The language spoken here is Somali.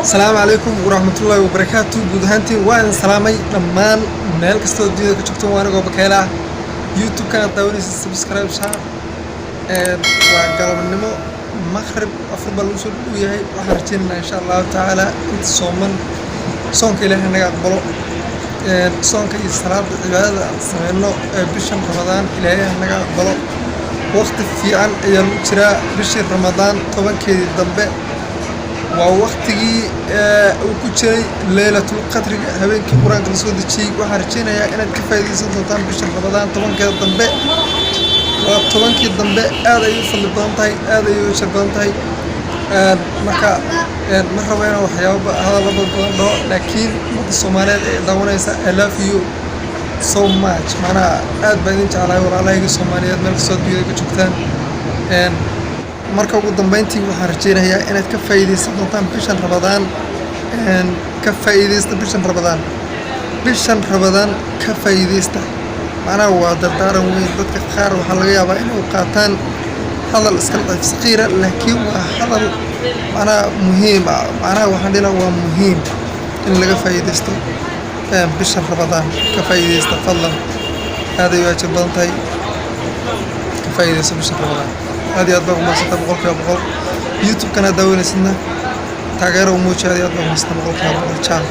Asalaamu calaykum waraxmatullaahi wabarakaatu. Guud ahaantiin waa idin salaamay dhammaan meel kastoo dunida ka joogto. Waa anigoo Bakayla ah. YouTube-kana daawanaysa, subscribe saar. Waa galabnimo, maqrib 4 baa lagu soo dhow yahay. Waxaan rajaynaynaa, insha Allahu tacaala, inta sooman soonka Ilaahay naga aqbalo. Soonka iyo salaada, cibaadada aan sameyno ee bishan Ramadaan, Ilaahay ha naga aqbalo. Waqti fiican ayaa lagu jiraa, bishii Ramadaan 10-keedii dambe. Waa waqtigii uu ku jiray Leylatul Qadriga, habeenkii Qur-aanka lasoo dejiyey. Waxaan rajaynayaa inaad ka faa'iidaysan doontaan bisha Ramadaan 10-keeda dambe. Waa 10-kii dambe, aad ayay u fadli badan tahay, aad ayay u ajar badan tahay. Marka ma rabo inaan waxyaabo hadallo badan dhaho, laakiin ummadda Soomaaliyeed ee daawanaysa, I love you so much. Macnaha aad baan idin jeclahay, walaalahayga Soomaaliyeed, meel kastoo adduunyada ka joogtaan. Marka ugu dambeyntii waxaan rajaynayaa inaad ka faa'iidaysan doontaan bishan Ramadaan. Ka faa'iidaysta bishan Ramadaan, bishan Ramadaan ka faa'iidaysta. Macnaha waa dardaaran weyn. Dadka qaar waxaa laga yaabaa inay u qaataan hadal iska laciif saqiira, laakiin waa hadal macnaha muhiim ah. Macnaha waxaan dhihi lahaa waa muhiim in laga faa'iidaysto bishan Ramadaan. Ka faa'iidaysta fadlan, aad ay u ajar badan tahay. Ka faa'iidaysto bishan Ramadaan. Aad iyo aad baa umahadsanta 100%. YouTube-kana daawanaysidna, taageero u muuji. Aad iyo aad baa umahadsanta 100%. Ciao.